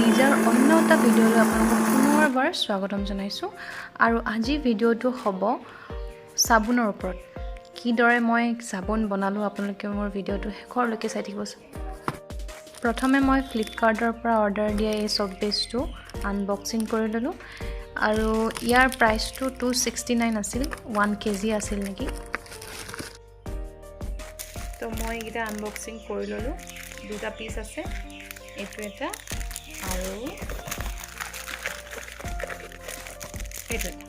নিজৰ অন্য এটা ভিডিঅ'লৈ আপোনালোকক পুনৰবাৰ স্বাগতম জনাইছোঁ। আৰু আজি ভিডিঅ'টো হ'ব চাবোনৰ ওপৰত। কিদৰে মই চাবোন বনালোঁ, আপোনালোকে মোৰ ভিডিঅ'টো শেষৰলৈকে চাই থাকিবচোন। প্ৰথমে মই ফ্লিপকাৰ্টৰ পৰা অৰ্ডাৰ দিয়া এই চ'প বেছটো আনবক্সিং কৰি ল'লোঁ আৰু ইয়াৰ প্ৰাইচটো 269 আছিল, 1 কেজি আছিল নেকি। তো মই এইকেইটা আনবক্সিং কৰি ল'লোঁ। দুটা পিচ আছে, এইটো এটা আৰু এইটো এটা।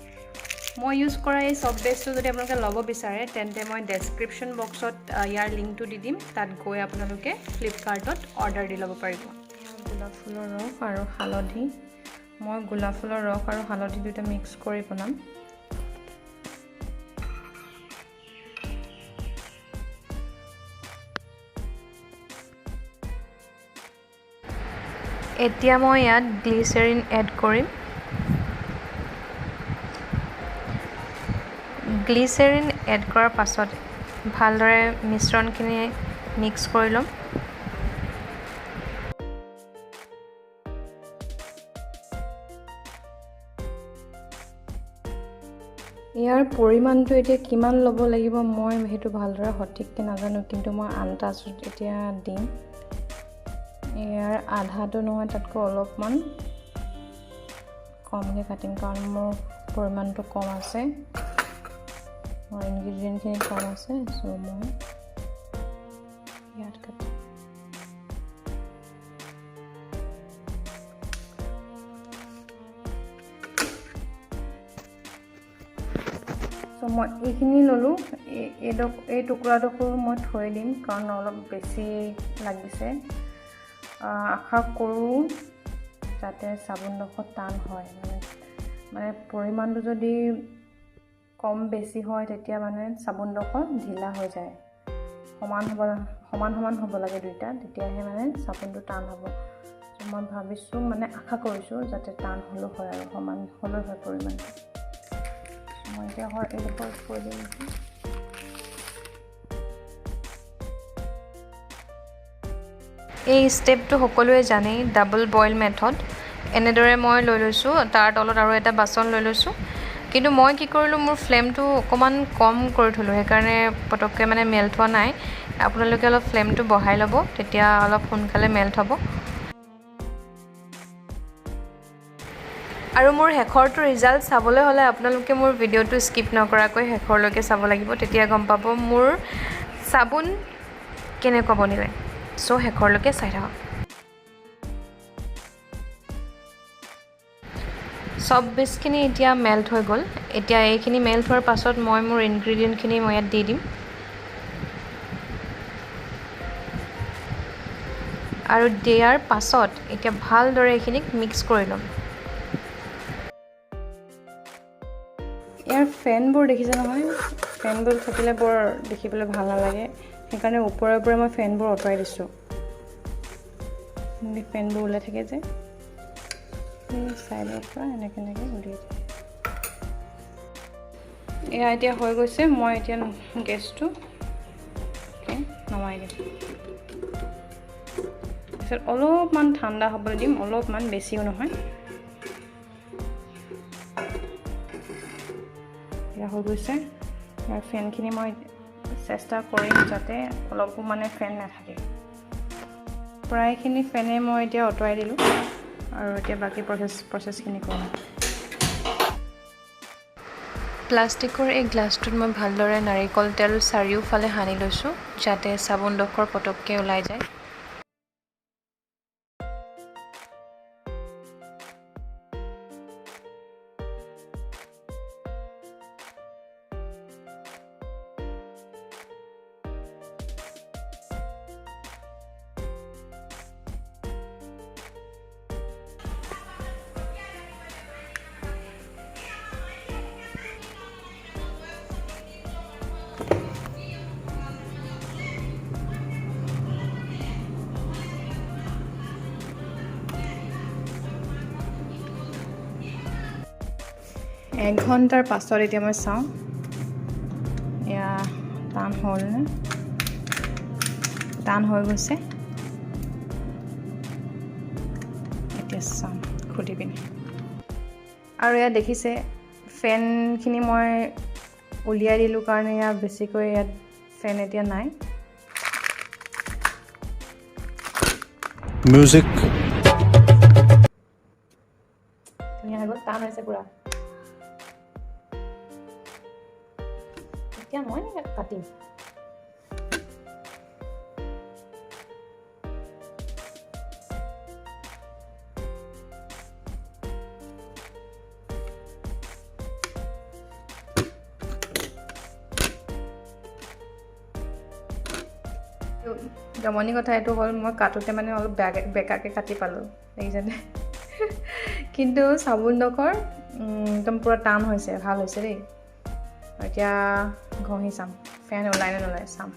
মই ইউজ কৰা এই চ'প বেছটো যদি আপোনালোকে ল'ব বিচাৰে, তেন্তে মই ডেছক্ৰিপশ্যন বক্সত ইয়াৰ লিংকটো দি দিম। তাত গৈ আপোনালোকে ফ্লিপকাৰ্টত অৰ্ডাৰ দি ল'ব পাৰিব। গোলাপ ফুলৰ ৰস আৰু হালধি, মই গোলাপ ফুলৰ ৰস আৰু হালধি দুটা মিক্স কৰি বনাম। এতিয়া মই ইয়াত গ্লিচেৰিন এড কৰিম। গ্লিচেৰিন এড কৰাৰ পাছত ভালদৰে মিশ্ৰণখিনি মিক্স কৰি ল'ম। ইয়াৰ পৰিমাণটো এতিয়া কিমান ল'ব লাগিব, মই সেইটো ভালদৰে সঠিককৈ নাজানো, কিন্তু মই আন্দাজত এতিয়া দিম। ইয়াৰ আধাটো নহয়, তাতকৈ অলপমান কমকৈ কাটিম, কাৰণ মোৰ পৰিমাণটো কম আছে, মোৰ ইনগ্ৰিডিয়েণ্টখিনি কম আছে। চ' মই ইয়াত কাটিম। চ' মই এইখিনি ল'লোঁ। এই টুকুৰাডোখৰো মই থৈ দিম, কাৰণ অলপ বেছি লাগিছে। আশা কৰোঁ যাতে চাবোনডোখৰ টান হয়। মানে পৰিমাণটো যদি কম বেছি হয়, তেতিয়া মানে চাবোনডোখৰ ঢিলা হৈ যায়। সমান হ'ব, সমান সমান হ'ব লাগে দুইটা, তেতিয়াহে মানে চাবোনটো টান হ'ব। চ' মই ভাবিছোঁ, মানে আশা কৰিছোঁ যাতে টান হ'লেও হয় আৰু সমান হ'লেও হয় পৰিমাণটো। মই এতিয়া এইডোখৰ থৈ দিম। এই ষ্টেপটো সকলোৱে জানেই, ডাবল বইল মেথড। এনেদৰে মই লৈ লৈছোঁ, তাৰ তলত আৰু এটা বাচন লৈ লৈছোঁ। কিন্তু মই কি কৰিলোঁ, মোৰ ফ্লেমটো অকণমান কম কৰি থ'লোঁ, সেইকাৰণে পটককৈ মানে মেল্ট হোৱা নাই। আপোনালোকে অলপ ফ্লেমটো বঢ়াই ল'ব, তেতিয়া অলপ সোনকালে মেল্ট হ'ব। আৰু মোৰ শেষৰটো ৰিজাল্ট চাবলৈ হ'লে আপোনালোকে মোৰ ভিডিঅ'টো স্কিপ নকৰাকৈ শেষৰলৈকে চাব লাগিব। তেতিয়া গম পাব মোৰ চাবোন কেনেকুৱা বনিলে। চ' শেষৰলৈকে চাই থাকক। চব বেছখিনি এতিয়া মেল্ট হৈ গ'ল। এতিয়া এইখিনি মেল্ট হোৱাৰ পাছত মই মোৰ ইনগ্ৰিডিয়েণ্টখিনি মই ইয়াত দি দিম আৰু দিয়াৰ পাছত এতিয়া ভালদৰে এইখিনিক মিক্স কৰি ল'ম। ইয়াৰ ফেনবোৰ দেখিছে নহয়? ফেনবোৰ থাকিলে বৰ দেখিবলৈ ভাল নালাগে। সেইকাৰণে ওপৰে ওপৰে মই ফেনবোৰ আঁতৰাই দিছোঁ। ফেনবোৰ ওলাই থাকে যে, এই ছাইডৰ পৰা এনেকৈ এনেকৈ উলিয়াই দিয়ে। এয়া এতিয়া হৈ গৈছে। মই এতিয়া গেছটো নমাই দিম। তাৰপিছত অলপমান ঠাণ্ডা হ'বলৈ দিম, অলপমান, বেছিও নহয়। এয়া হৈ গৈছে। ইয়াৰ ফেনখিনি মই চেষ্টা কৰিম যাতে অলপো মানে ফেন নাথাকে। প্ৰায়খিনি ফেনে মই এতিয়া আঁতৰাই দিলোঁ আৰু এতিয়া বাকী প্ৰচেছখিনি কৰোঁ। প্লাষ্টিকৰ এই গ্লাছটোত মই ভালদৰে নাৰিকল তেল চাৰিওফালে সানি লৈছোঁ, যাতে চাবোনডোখৰ পটককৈ ওলাই যায়। এঘণ্টাৰ পাছত এতিয়া মই চাওঁ, এয়া টান হ'লনে। টান হৈ গৈছে। এতিয়া চাম খুলি পিনে। আৰু ইয়াত দেখিছে ফেনখিনি মই উলিয়াই দিলোঁ কাৰণে ইয়াত বেছিকৈ ইয়াত ফেন এতিয়া নাই। Music. ধুনীয়া হৈ গ'ল, টান হৈছে পূৰা। এতিয়া মই ইয়াক কাটিম। জমনি কথা এইটো হ'ল, মই কাটোতে মানে অলপ বেকাকৈ কাটি পালোঁ, দেখিছেনে? কিন্তু চাবোনডোখৰ একদম পূৰা টান হৈছে, ভাল হৈছে দেই। এতিয়া ঘঁহি চাম ফেন ওলাই নে নোলায় চাম।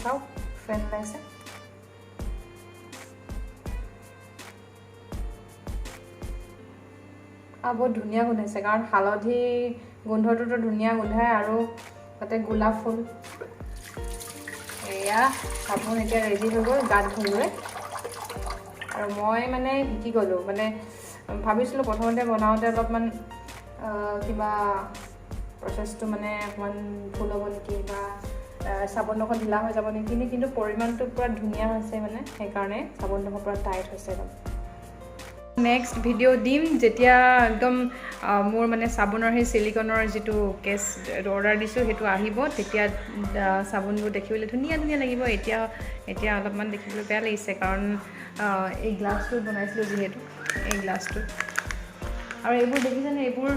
চাওক ফেন ওলাইছে। আৰু বহুত ধুনীয়া গোন্ধাইছে, কাৰণ হালধি গোন্ধটোতো ধুনীয়া গোন্ধায় আৰু তাতে গোলাপ ফুল। এয়া চাবোন এতিয়া ৰেডি হৈ গ'ল গাত ধুবলৈ। আৰু মই মানে শিকি গ'লোঁ, মানে ভাবিছিলোঁ প্ৰথমতে বনাওঁতে অলপমান কিবা প্ৰচেছটো মানে অকণমান ভুল হ'ব নেকি বা চাবোনডোখৰ ঢিলা হৈ যাব নেকি, কিন্তু পৰিমাণটো পূৰা ধুনীয়া হৈছে, মানে সেইকাৰণে চাবোনডোখৰ পূৰা টাইট হৈছে একদম। নেক্সট ভিডিঅ' দিম যেতিয়া একদম মোৰ মানে চাবোনৰ সেই চিলিকনৰ যিটো কেছ অৰ্ডাৰ দিছোঁ সেইটো আহিব, তেতিয়া চাবোনবোৰ দেখিবলৈ ধুনীয়া ধুনীয়া লাগিব। এতিয়া এতিয়া অলপমান দেখিবলৈ বেয়া লাগিছে, কাৰণ এই গ্লাছটোত বনাইছিলোঁ যিহেতু, এই গ্লাছটোত। আৰু এইবোৰ দেখিছেনে, এইবোৰ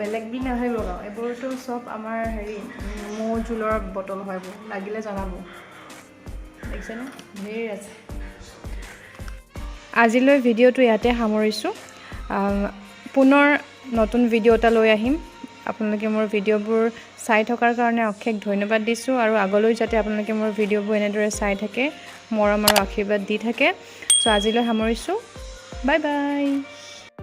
বেলেগ বুলি নাভাবিব বাৰু, এইবোৰতো চব আমাৰ হেৰি মৌ জোলৰ বটল হয়, এইবোৰ লাগিলে জনাব। দেখিছেনে ধেৰ আছে। আজিলৈ ভিডিঅ'টো ইয়াতে সামৰিছোঁ। পুনৰ নতুন ভিডিঅ' এটা লৈ আহিম। আপোনালোকে মোৰ ভিডিঅ'বোৰ চাই থকাৰ কাৰণে অশেষ ধন্যবাদ দিছোঁ, আৰু আগলৈ যাতে আপোনালোকে মোৰ ভিডিঅ'বোৰ এনেদৰে চাই থাকে, মৰম আৰু আশীৰ্বাদ দি থাকে। চ' আজিলৈ সামৰিছোঁ, বাই বাই।